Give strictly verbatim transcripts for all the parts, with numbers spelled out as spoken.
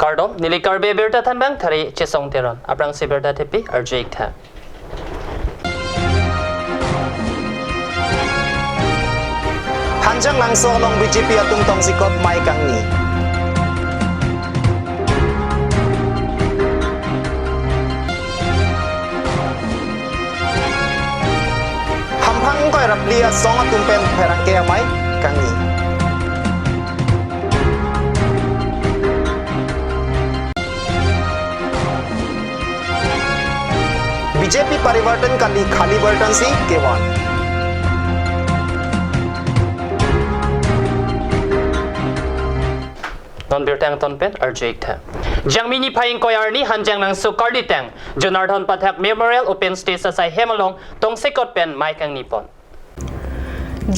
Kardom, neli Karbi Abirta thanbang Thari Chesong Teron. Aphrangsi birta thepi arju-ik tha. Hanjanglangso along B J P atum tongsekot mei kangni. Hamphang ingkoi ra phli asong atum pen pherangke amei kangni. B J P Parivartan Kali, khali bartan si kevan. Non birta angton pen arju-ik tha. Jangmi niphai ingkoi arni Hanjanglangso Karlitang Jonardhan Pathak Memorial Open Stage asai hem along tongsekot pen mei kangni pon.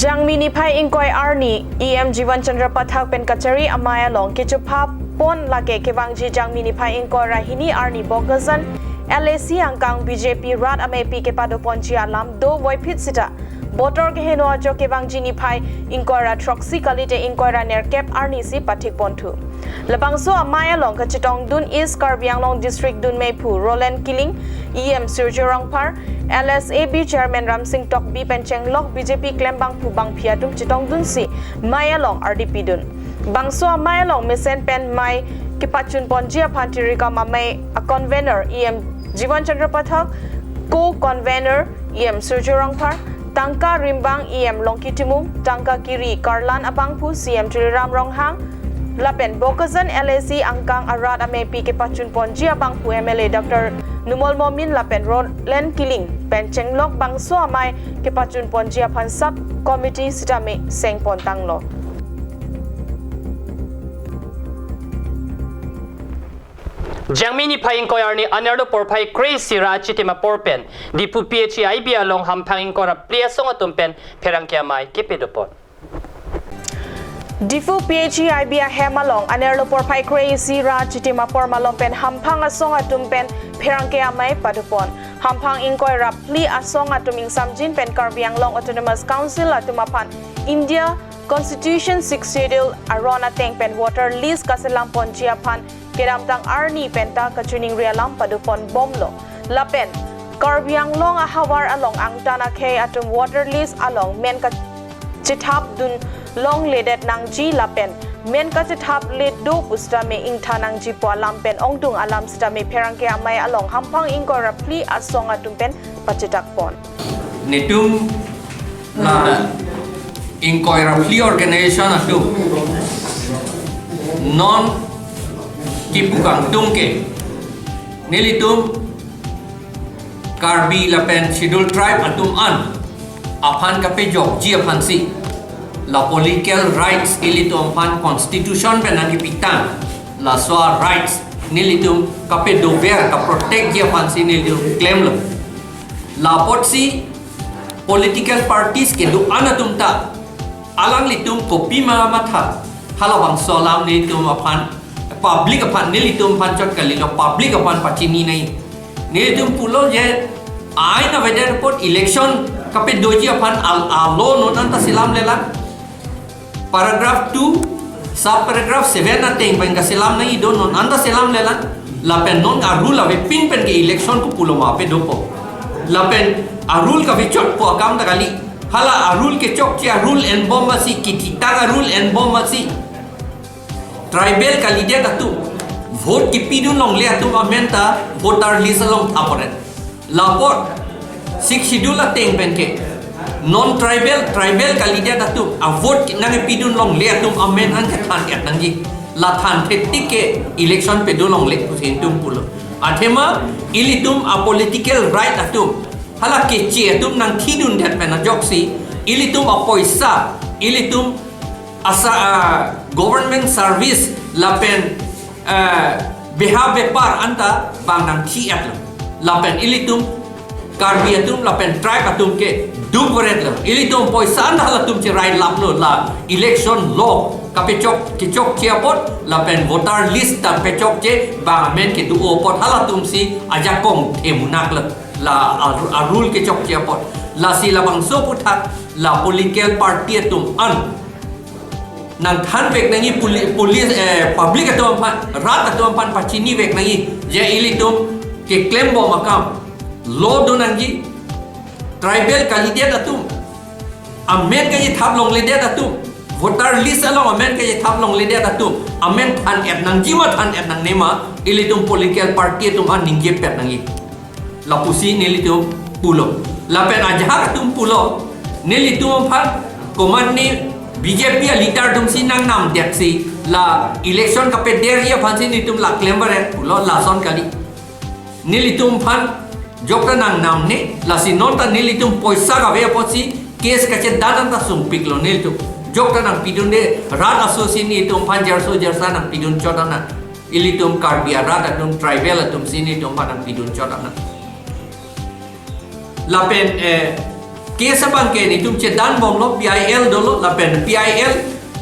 Jangmi niphai ingkoi arni E M Jivan Chandra Pathak pen kachari amei along kechophap pon lake kevangji Jangmi niphai ingkoi ra hini arni Bokajan L A C angkang B J P rat ameipi kepado ponji alam dovoiphit sita botor keheno ajok kevangji niphai ingkoi ra throksi kalite ingkoi ra nerkep arni si pathik ponthu. Labangso amei along kachetongdun East Karbi Anglong District dunmeiphu Roland Killing, E M Surjya Rongphar, L S A B Chairman Ramsing Tokbi pen chenglok B J P klembangphu bangphi atum chetongdunsi mei along ardi pidun. Bangso amei along mesen pen mei kepachun ponji aphan tirikam amei a-convener E M Jivan Chandra Pathak, co-convener E M Surjya Rongphar, tangka rimbang E M Longki Timung, tangka kiri karlan abangphu C M Tuliram Ronghang, lapen Bokajan L A C angkang arat ameipi kepachun ponji abangphu M L A Doctor Numal Momin lapen Roland Killing pen chenglok bangso amei kepachun ponji aphan sub committee sitame seng pon tanglo. Jangmi niphai ingkoi arni anerlo porphai kre-isi ra achitim apor pen Diphu P H E I B along hamphang ingkoi ra phli asong atum pen pherangke amei kepedo pon. Diphu P H E I B ahem along anerlo porphai kre-isi ra achitim apor malom pen hamphang asong atum pen pherangke amei pado pon. Hamphang ingkoi ra phli asong atum ingsamjin pen Karbi Anglong Autonomous Council atum aphan India Constitution Sixth Schedule aron ateng pen voter list kaselam ponji aphan kedamtang arni penta kachiningri alam pado pon bomlo. Lapen Karbi Anglong ahavar along angtan akhei atum voter list along men kachethapdun longledet nangji lapen men kachethap le do pusitame ingthan nangji pu alam pen ongdung alam sitame pherangke amei along hamphang ingkoi ra phli asong atum pen pachetak pon. Netum la ingkoi ra phli organization atum non kipu kangtung ke nelitum Karbi lapen Schedule Tribe atum an aphan kapejokji aphansi la political rights ilitum aphan constitution pen nangkipitang laso a-rights nelitum kapedover kaprotectji aphansi nelitum klemlo. Lapotsi political parties kedo-an atum ta alanglitum kopima matha halabangso alam nelitum aphan public aphan nelitum aphan chot kalilo, public aphan pachini nai. Nelitum pulo je ain avedet apot election kapedoji aphan al alo non anta selamlelang. Paragraph two, sub paragraph seven ateng pen kaselam nangji do non anta selamlelang. Lapen non a-rule avepin pen ke election kopulo ma pedopo. Lapen a-rule kavechotpo akam ta kali. Hala a-rule kechokche a-rule enbom masi kithitang a-rule enbom masi tribal kalidet atum vote kipidun longle atum amen ta voter list along thaporet. Lapot Sixth Schedule ateng pen ke non tribal, tribal kalidet atum a-vote nangkipidun longle atum amen an kethan et nangji. La than thetik ke election pedo longle pusi nelitum pulo. Athema ilitum a-political right atum hala keche atum nangthidundet pen ajoksi ilitum apoisa, ilitum asa, ah, government service lapen, ah, beha bepar anta bang nangthi-etlo. Lapen ilitum Karbi atum lapen tribe atum ke dukveretlo. Ilitum poisa anta halatum cherai laplo la election law kapechok kechokche apot lapen voter list ta pechokche bang amen kedo apot halatumsi ajakong themunaklo. La a-, a-rule kechokche apot. Lasi labangso aphuthak la political party atum an nangthanvek nangji, poli-, police, eh, public atum aphan, rat atum aphan pachinivek nangji, je ilitum keklembom akam lo do nangji, tribal kalidet atum, amen kachethap longledet atum, voter list along amen kachethap longledet atum amen than-et nangji ma than-et nangne ma, ilitum political party atum aphan ningjepet nangji. Lapusi nelitum pulo. Lapen ajahak atum pulo, nelitum aphan komatne B J P a-leader atumsi nangnamdetsi la election kapederji aphansi nelitum la klembaret pulo, lason kali. Nelitum aphan jokta nangnamne, lasi nonta nelitum poisa kave apotsi case kachedan anta sungpiklo nelitum. Jokta nangpidunde, rat asosi nelitum aphan jerso jersa nangpidun chot ana. Ilitum Karbi arat atum, tribal atumsi nelitum aphan nangpidun chot ana. Lapen, eh, case abangke nelitum chedanbomlo, P I L dolo, lapen P I L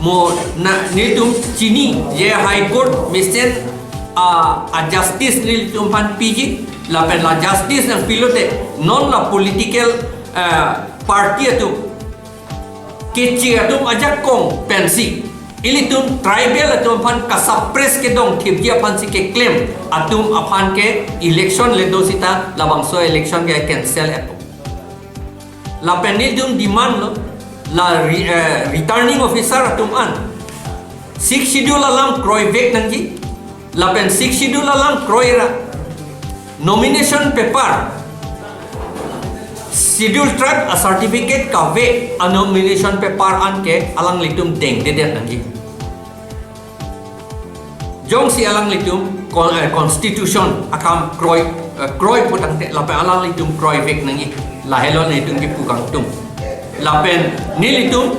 mo na nelitum chini, je High Court mesen a, a justice nelitum aphan piji, lapen la justice nangpilote, non la political, eh, party atum, keche atum ajakong pensi, ilitum tribal atum aphan kasuppress kedongthipji aphansi keklem atum aphan ke election le do sita labangso election ke cancel-et. Lapen nelitum demand lo, la re-, eh, returning officer atum an Sixth Schedule alam kroivek nangji, lapen Sixth Schedule alam kroira, nomination paper, Schedule Tribe a-certificate kave a-nomination paper anke alanglitum dengdedet nangji. Jongsi alanglitum con-, eh, constitution akam kroi, eh, kroi putangte lapen alanglitum kroivek nangji. Lahelo nelitum kipu kangtung. Lapen nelitum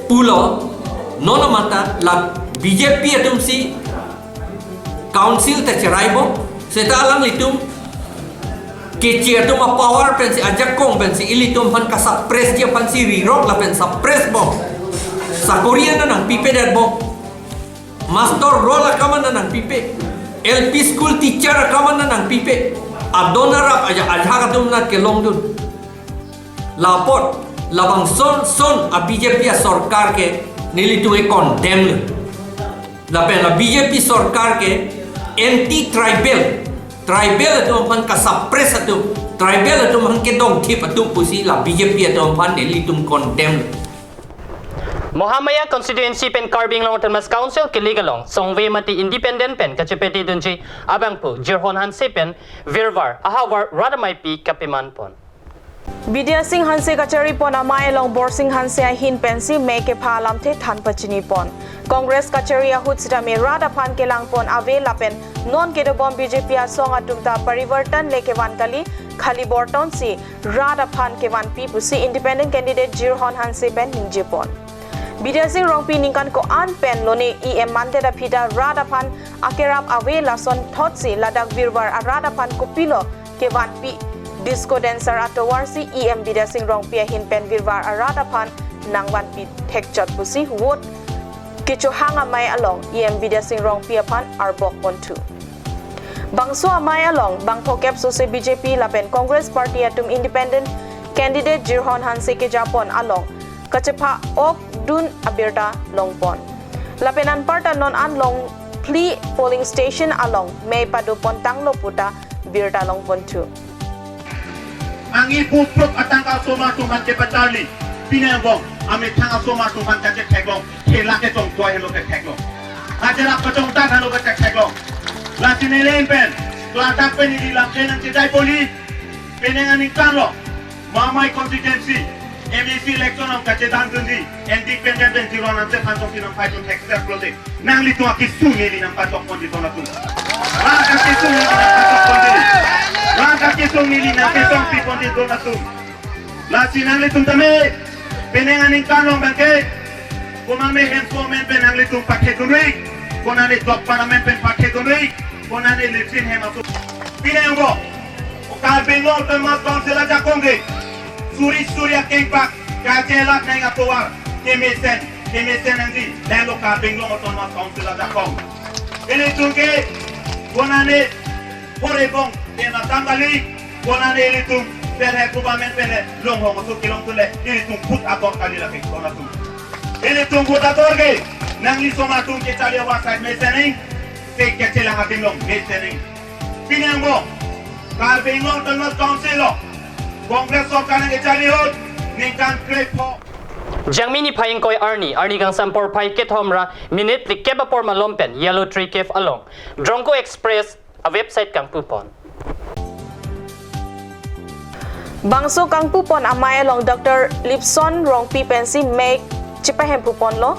pulo, non amata la B J P atumsi council ta cheraibom, seta alanglitum keche atum a-power pensi, ajakong pensi ilitum aphan kasuppressji aphansi rirok lapen suppressbom. Sakori ana nangpipedetbom. Master roll akam ana nangpipe. L P school teacher akam ana nangpipe. Adon arap aja, ajahak atum na kelongdun. Lapot, labangson son a-B J P a-sorkar ke nelitum e-condemn lo. Lapen la B J P sorkar ke anti-tribal, tribal atum aphan kasuppress atum, tribal atum aphan kedongthip atum pusi la B J P atum aphan nelitum condemn lo. Mahamaya constituency pen Karbi Anglong Autonomous Council kelik along songve mate independent pen kachepate dunji abangphu Jirhon Hanse pen virvar ahavar rat ameipi kapemanpon. Bidya Sing Hanse kacharipon amei along Borsing Hanse ahin pensi mei kepha alamthe than pachinipon. Congress kachari ahut sitame rat aphan kelangpon ave lapen non kedobom B J P asong atum ta parivartan le kevan kali, khali bortonsi rat aphan kevanpi pusi independent candidate Jirhon Hanse pen ningjepon. Bidya Sing Rongpi ningkan ko-an pen lone E M mandet aphi ta rat aphan akerap ave, lason thotsi ladak virvar arat aphan kopilo kevanpi, disco dancer atovarsi E M Bidya Sing Rongpi ahin pen virvar arat aphan nangvanpi thekchot pusi vote kechohang amei along E M Bidya Sing Rongpi aphan arbok ponthu. Bangso amei along bangphokep sose B J P lapen Congress party atum independent candidate Jirhon Hanse kejapon along kachepha-ok dun abirta longpon. Lapen anparta non an Longphli polling station along mei padopontanglo puta birta longponthu. Angni puprok atangka asomar atum aphan kepacharli, pine angbong amethang asomar atum aphan kachetheklong, thela kechongtoi henlo ketheklong, hajarap kachongtang henlo ketheklong. Lasi neli pen, ladak pen neli lamthe nangchedai poli, penang aningkan lo, Mahamaya constituency M A C election along kachedan dunji independent pen Jirhon Hanse aphan tongsi nangphaidun thekser pulote, nanglitum akesung neli nangpachokponji don atum. Rat akesung neli nangpachokponji. Rat akesung neli nangkesongpiponji don atum. Lasi nanglitum tame, penang aningkan along abangke, konane hem somen pen nanglitum pathedunri, konane dok parliament pen pathedunri, konane latrine hem atum. Pine angbong, Karbi Anglong Autonomous Council ajakong ke, suri suri akengpak, kachelat nang atovar, kemesen, kemesen nangji, lahenlo Karbi Anglong Autonomous Council ajakong. Ilitum ke, konane, hore bong, kena tang kali, konane ilitum, pelhe government pelhe, longhong oso kelong tule, ilitum put ator kali lake, kona tum. Ilitum vote ator ke, nanglitum atum kecharli awasai mesenei, se kechelak adim along mesenei. Pini angbong, Karbi Anglong Autonomous Council along, Congress sorkar nangkecharli ahut, ningkan krepho. Jangmi niphai ingkoi arni, arni kangsam porphai kethom ra minute phlikep apor malom pen Yellow Tree Cave along Drongko Express a-website kangpupon. Bangso kangpupon amei along Doctor Lipson Rongpi pensi mek chepahempuponlo.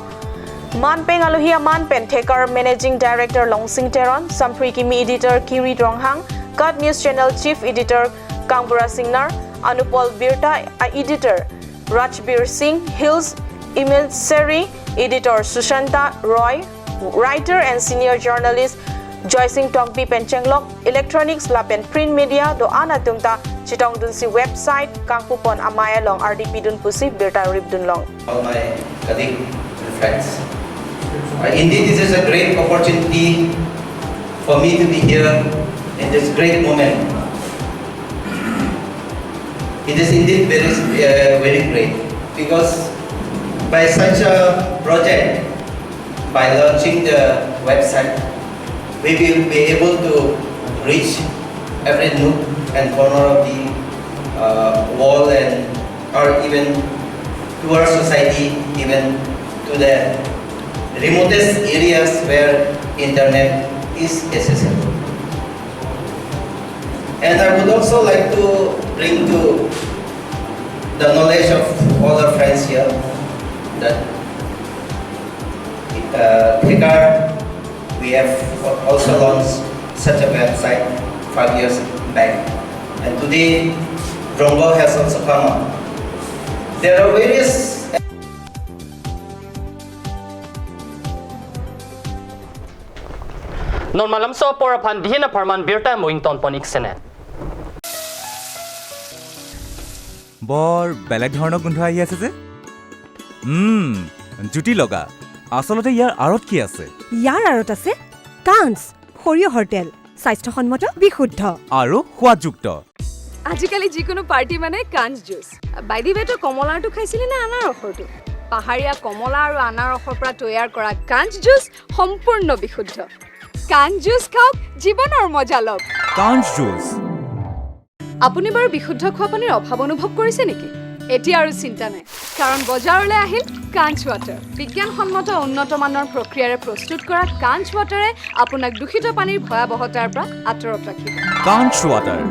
Man peng alohi aman pen Thekar Managing Director Longsing Teron, Samphri Kimi Editor Kirit Ronghang, KAT News Channel Chief Editor Kangbura Singnar, Anupol Birta a-editor Rajbir Singh, Hills Emissary Editor Sushanta Roy, writer and senior journalist Joysing Tokbi pen chenglok electronics lapen print media do-an atum ta chetongdunsi website kangpupon amei along ardi pidun pusi birta ripdunlong. All my colleagues and friends. Uh, indeed, this is a great opportunity for me to be here in this great moment. It is indeed very, uh, very great because by such a project, by launching the website, we will be able to reach every nook and corner of the, uh, world and or even to our society, even to the remotest areas where internet is accessible. And I would also like to bring to the knowledge of all our friends here that, uh, Thekar, we have also launched such a website five years back. And today, Drongko has also come up. There are various Non malamso apor aphan dihin apharman birta mo ingtonpon iksenet. বৰ বেলেগ ধৰণৰ গোন্ধ আহি আছে যে। উম, জুতি লগা। আচলতে ইয়াৰ আঁৰত কি আছে? ইয়াৰ আঁৰত আছে কাঞ্চ, সৰিয়হৰ তেল, স্বাস্থ্যসন্মত, বিশুদ্ধ। আৰু সোৱাদযুক্ত। আজিকালি যিকোনো পাৰ্টি মানে কাঞ্চ জুচ। বাই দি ৱে, তই কমলাৰটো খাইছিলি নে আনাৰসৰটো? পাহাৰীয়া কমলা আৰু আনাৰসৰ পৰা তৈয়াৰ কৰা কাঞ্চ জুচ সম্পূৰ্ণ বিশুদ্ধ। কাঞ্চ জুচ খাওক, জীৱনৰ মজা লওক। কাঞ্চ জুচ। আপুনি বাৰু বিশুদ্ধ খোৱা পানীৰ অভাৱ অনুভৱ কৰিছে নেকি? এতিয়া আৰু চিন্তা নাই, কাৰণ বজাৰলৈ আহিল কাঞ্চ ৱাটাৰ। বিজ্ঞানসন্মত উন্নত মানৰ প্ৰক্ৰিয়াৰে প্ৰস্তুত কৰা কাঞ্চ ৱাটাৰে আপোনাক দূষিত পানীৰ ভয়াৱহতাৰ পৰা আঁতৰত ৰাখিব। কাঞ্চ water.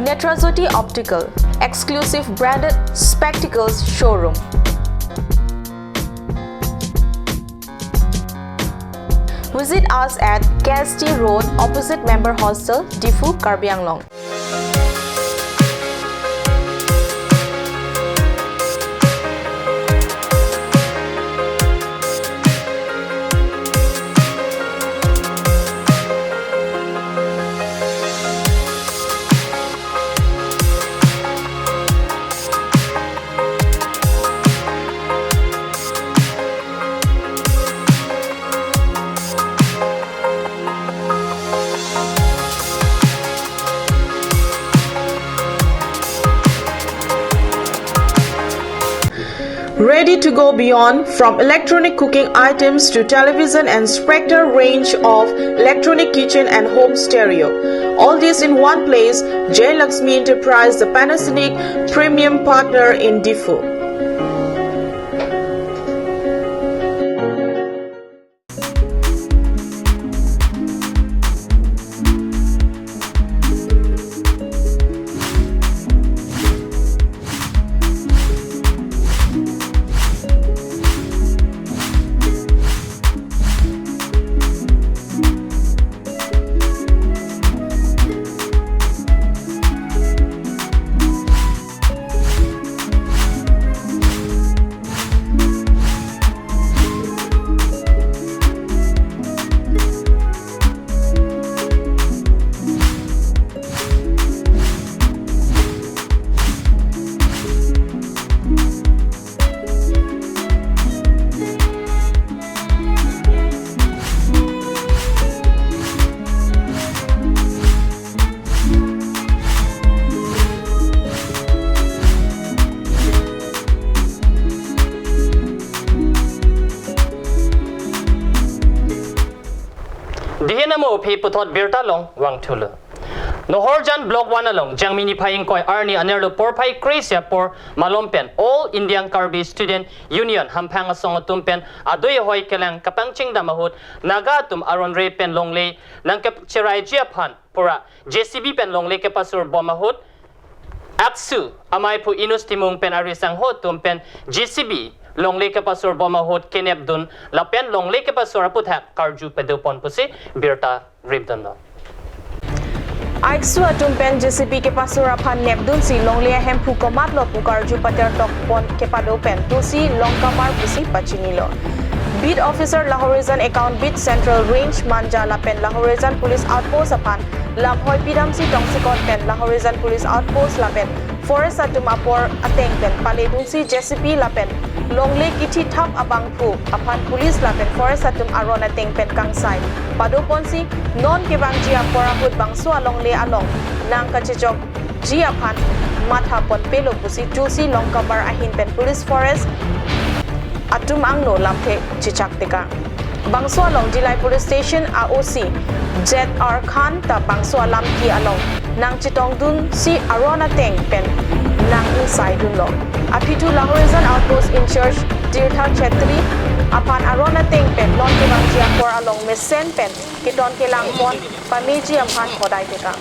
Netrajyoti Optical, exclusive branded spectacles showroom. Visit us at K S T Road, opposite Member Hostel, Diphu, Karbi Anglong. Ready to go beyond, from electronic cooking items to television and speaker range of electronic kitchen and home stereo. All this in one place, Jay Laxmi Enterprise, the Panasonic premium partner in Diphu. Dihin amo aphi puthot birta along vangthulo. Naharjan Block one along Jangmi niphai ingkoi arni anerlo porphai kre-isi apor malom pen All Indian Karbi Student Union hamphang asong atum pen adui ahoi kelang kapangchingdam ahut Naga atum aron-re pen longle nangkecheraiji aphan pura J C B pen longle kepasur bom ahut AACSU amei aphu Inus Timung pen ari sangho atum pen J C B longle kepasur bom ahut kenepdun lapen longle kepasur aphuthak karju padopon pusi birta rimdunlo. AACSU atum pen J C B kepasur aphan nepdunsi longle ahemphu komatlo pu karju patertokpon kepado pen tulsi Longkamar pusi pachinilo. Beat Officer Lahorijan Account Beat, Central Range, Manja lapen Lahorijan Police Outpost aphan lamhoi pidamsi tongsekot pen Lahorijan Police Outpost lapen Forest atum apor ateng pen paledunsi J C B lapen longle kithithap abangphu aphan Police lapen Forest atum aron ateng pen kangsai padoponsi non kevangji apor ahut bangso alongle along nangkachechokji aphan matha ponpelo pusi tulsi Longkamar ahin pen Police Forest atum angno lamthe chechak tekang. Bangso along Dillai Police Station a O C Z R Khan ta bangso alam ke along nangchetongdunsi aron ateng pen nang-ingsaidunlo. Aphi thu Lahorijan Outpost in-charge Tirtha Chetri aphan aron ateng pen non kevangji apor along mesen pen keton kelangpon pameji aphan hodai tekang.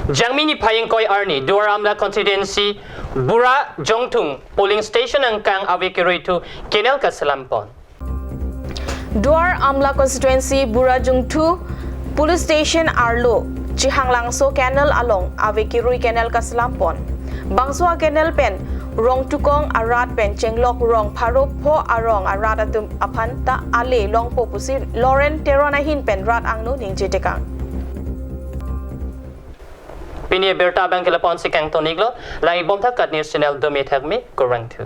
Jangmi niphai ingkoi arni Duar Amla Constituency Bura Jongthung Polling Station angkang ave kerui thu canal kaselampon. Duar Amla Constituency Bura Jongthung Police Station arlo Chihanglangso canal along ave kerui canal kaselampon. Bangso a-canal pen Rongtukong arat pen chenglok rong pharo pho arong arat atum aphan ta ale longpo pusi Lawrence Teron ahin pen rat angno ningje tekang. Pini birta abang ke lapu-ansi kangton-iklo, lang-ik bomthak KAT News Channel domi thakmi, kurvangthu.